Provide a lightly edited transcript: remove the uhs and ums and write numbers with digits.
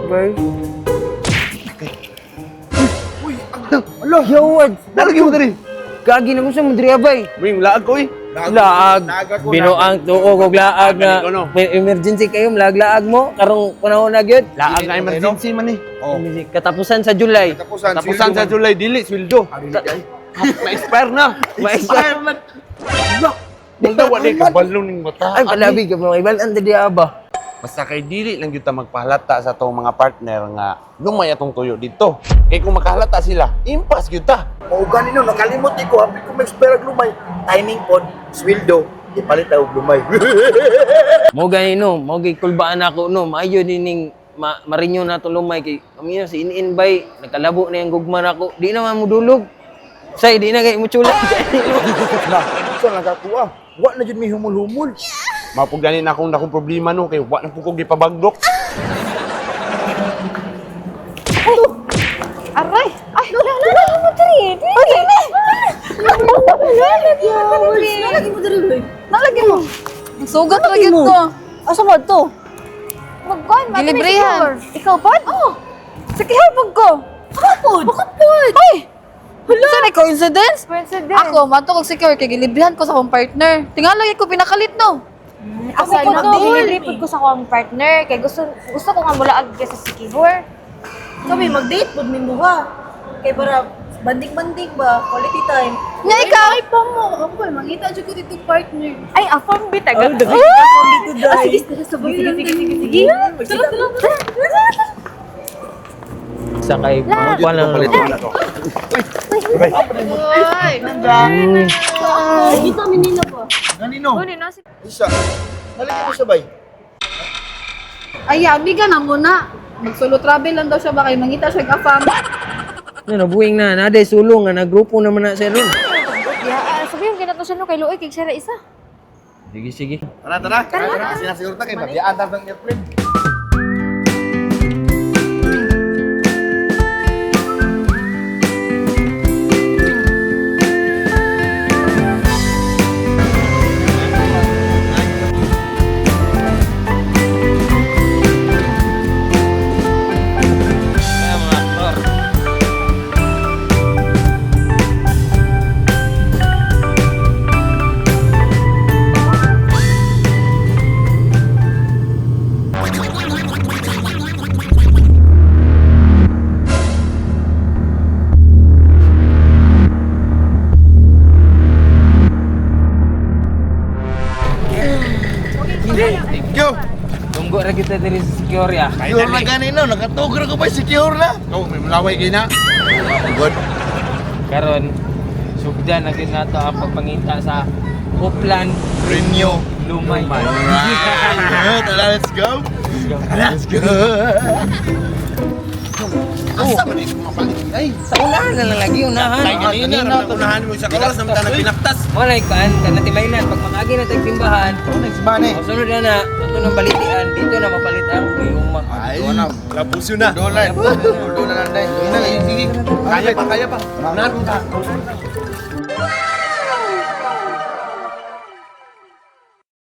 Bay. Uy, Yawad! Nalagi mo diri. Gagi na ko sa Mundria, bay. Bring laag ko eh. Laag. Binuang tuo kog laag nga. Galing ko, no? May emergency kayo, laag-laag mo. Karong panahon na gyud. Laag na emergency man eh. Oh. Emergency. Katapusan sa July. Tapusan, Tapusan sa July dili sweldo. Ma-expire na. Ma-expire. na. Balda wa di kabalo ning mata. Ay, palabi ka mga ibal. Ang diya ba? Basta kay dili lang gyud ta magpahalata sa atong mga partner nga lumay atong tuyo dito. Kay kung makahalata sila, impas gyud ta. Mao gani no, nakalimot ko, hapit ko ma-expire og lumay. Timing pod, sweldo, ipalit og lumay. Mo gani no, mo gi kulbaan ako no, maayo din ning marinyo na to lumay kay kami na si inin bay, nagkalabo na yung gugma nako. Di na man mudulog. Say di na kay mo chula. Na, sa lang ako ah. Wa na jud mi humul-humul. Mao gani na akong dakong problema no kay wa na pud kog gipabagdok. Aray! Ay, wala, wala, wala mo diri. Diri. Nalagi mo diri. Nalagi mo diri. Nalagi mo. Sugat ra gyud ko. Asa mo to? Magkuhan, Gilibrehan. Ikaw pod? Oo. Sige, help ko. Ako pod. Ako pod. Ay! Hala. Sa coincidence? Coincidence. Ako, mato kog secure kay gilibrihan ko sa akong partner. Tingala gyud ko pinakalit no. Ako pod to, gilibre pod ko sa akong partner. Kay gusto gusto ko nga mulaag kay sa Sikihor. Kami mag-date pud mi muha. Kay para banding-banding ba, quality time. Nya ikaw. Ay pa mo, ako mangita jud ko dito partner. Ay, afam bitaga. Dito Ah, sige, sige, sige, sige, sige, sige. Tara, tara. Sa kay kuan lang. Ay. Kita mi nila pa. Gani no. Kunin no, si Isa. Nalagi mo sabay. Ay, amiga na muna. Mag-solo travel lang daw siya ba kay mangita siya afam. No, nabuhing na naday sulong nga nagrupo naman na siya ron. Ya, sabihin kinato siya no kay Luoy kay siya ra isa. Sige, sige. Tara, tara. Tara, tara. Sinasiguro ta kay mabiyaan ta ng airplane. Kaya mga aktor. Thank you. Tunggo ra kita diri sa secure ya. Secure na gani no, nakatugra ko ba secure na? Oh, may mulaway kay na. Good. Karon sugdan na gyud nato ang pagpangita sa Uplan Renew. Lumay. Alright. Tara, let's go. Let's go. Asa man ni mapalit ay? Sa unahan na lang lagi unahan. Ay kanina ra unahan mo sa oras naman ta nagpinaktas. Wala kan kana timaylan pag makaagi na tag timbahan. Next man eh. O sunod na na, ato nang balitian dito na mapalit ang iyong Ay, Labusyo na. Dolan. Dolan lang dai. Sige. Kaya pa, kaya pa. Unahan mo ta.